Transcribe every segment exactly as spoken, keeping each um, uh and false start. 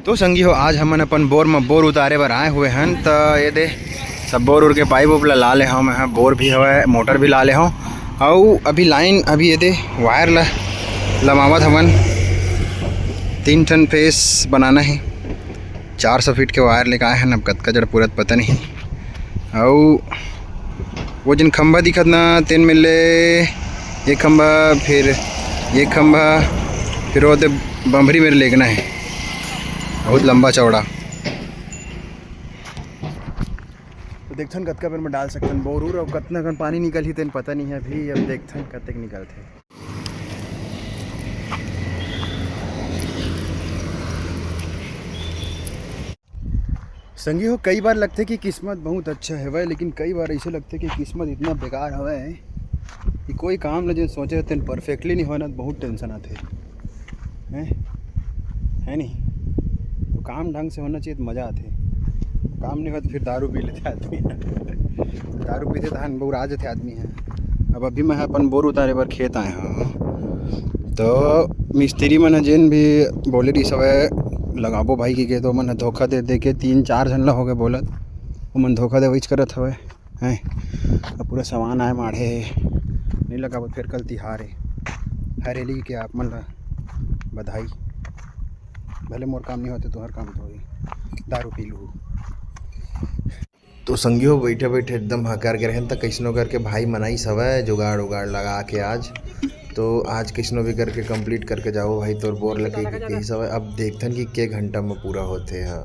तो संगी हो, आज हमन अपन बोर म बोर उतारे बर आए हुए हन, त ये दे सब बोर उर के पाइप उप ला, ला ले हव मैं ह, बोर भी हवय, मोटर भी ला ले हव। अउ अभी लाइन, अभी ये दे वायर ला लमावत हवन, तीन ठन फेस बनाना हे, चार सौ फीट के वायर लेके आए हन, अब कतका जड़ पूरत पता नहीं। अउ वो जिन खंभा दिखत ना, तेन में ले ये खंभा, फिर ये खंभा, फिर वो दे बम्भरी मेर लेगना है, बहुत लंबा चौड़ा। तो देखथन कतका बेर में डाल सकथन बोर उर, अउ कतना कन पानी निकलही तेन पता नहीं है अभी, अब देखथन कतेक निकलथे। संगी हो, कई बार लगथे कि किस्मत बहुत अच्छा हवय, लेकिन कई बार ऐसे लगथे कि किस्मत इतना बेकार हवय कि कोई काम ल जेन सोचे तेन परफेक्टली नहीं होना, बहुत टेंशन आथे, हैं? है नहीं? तो काम ढंग से होना चाहिए तो मज़ा आथे, काम नहीं होय तो फिर दारू पी लेथे आदमी। दारू पीथे तहन बउरा जाथे आदमी ह। अब अभी मैं अपन बोर उतारे बर खेत आए हव, तो मिस्त्री मन ह जेन भी बोले रहिस हवय, लगाबो भाई कहिके, तो मन ह धोखा दे दे के तीन चार झन ला होगे बोलत, ओमन धोखा देवइच करत हवय, हैं? अब पूरा सामान आए माढ़े हे, नहीं लगाबो, फेर कल तिहार हे, हरेली के आप मन ला बधाई। भले मोर काम नहीं होते, तुहर काम तो होही, दारू पी लू। तो संगी हो, बैठे बैठे एकदम हकार गे रहेन, त कइसनो करके भाई मन आइस हवय जुगाड़ उगाड़ लगा के आज। तो आज कइसनो भी करके complete करके जाबो भाई तोर बोर ल कहिके कहिस हवय। अब देखथन कि के घंटा म पूरा होथे ह।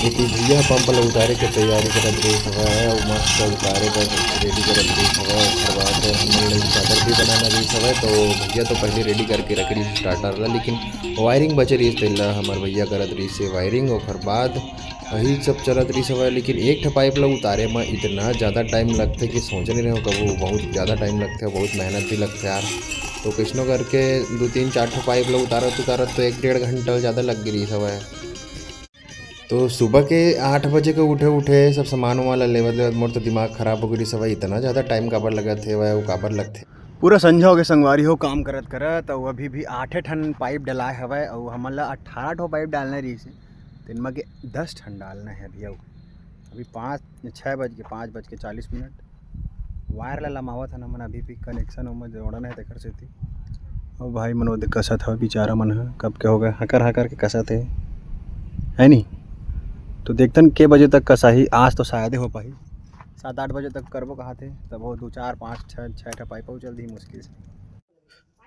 एती भैया पंप ल उतारे के तैयारी करत रहिस हवय, अउ मस्त उतारे बर ready करत रहिस हवय। ओखर बाद हमन ल starter भी बनाना रहिस हवय, तो भैया तो पहले ready करके रखे रहिस starter ल, लेकिन wiring बचे रहिस, तेला हमर भैया करत रहिस हे wiring। ओखर बाद यही सब चलत रहिस हवय, लेकिन एक ठा pipe ल उतारे म इतना ज़्यादा time लगथे कि सोचे नहीं रहेंव कभू। बहुत ज़्यादा time लगथे, बहुत मेहनत भी लगथे यार। तो कइसनो करके दू तीन चार ठो pipe ल उतारत उतारत तो एक डेढ़ घंटा ज़्यादा लग गे रहिस हवय। तो सुबह के आठ बजे के उठे उठे सब सामान वामान ल लेवत लेवत मोर तो दिमाग खराब हो गे रहिस हवय, इतना ज़्यादा time काबर लगत हे, वो काबर लगथे। पूरा संझा हो गे संगवारी हो काम करत करत, अउ अभी भी आठे ठन pipe डलाए हवय, अउ हमन ला अट्ठारह ठो pipe डालना रहिस हे, तेन म के दस ठन डालना हे अभी। अउ अभी पाँच, छः बज के, पाँच बज के चालीस मिनट। wire ला लमावत हन हमन, अभी भी connection ओमा जोड़ना हे तेकर सेती। अउ भाई मन ओदे कसत हवय, बेचारा मन ह कब के हो गए हकर हकर के कसत हे, है नी? तो देखथन के बजे तक कसाही, आज तो शायदे हो पाही। सात आठ बजे तक करबो कहाथे, तब वो दू चार पाँच छः, छः ठा pipe अउ चल दिही मुश्किल से।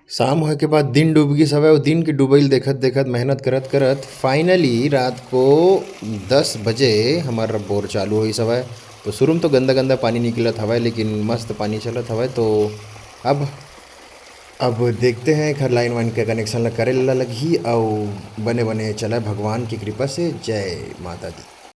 शाम होए के बाद दिन डूब गिस हवय, अउ दिन के डूबई ल देखत देखत, मेहनत करत करत finally रात को दस बजे हमर बोर चालू होइस हवय। तो शुरू में तो गंदा गंदा पानी निकलत हवय, लेकिन मस्त पानी चलत हवय। तो अब, अब देखते हैं, एखर line वाइन के connection ला करे ला लगही, अउ बने बने चलय भगवान की कृपा से। जय माता दी।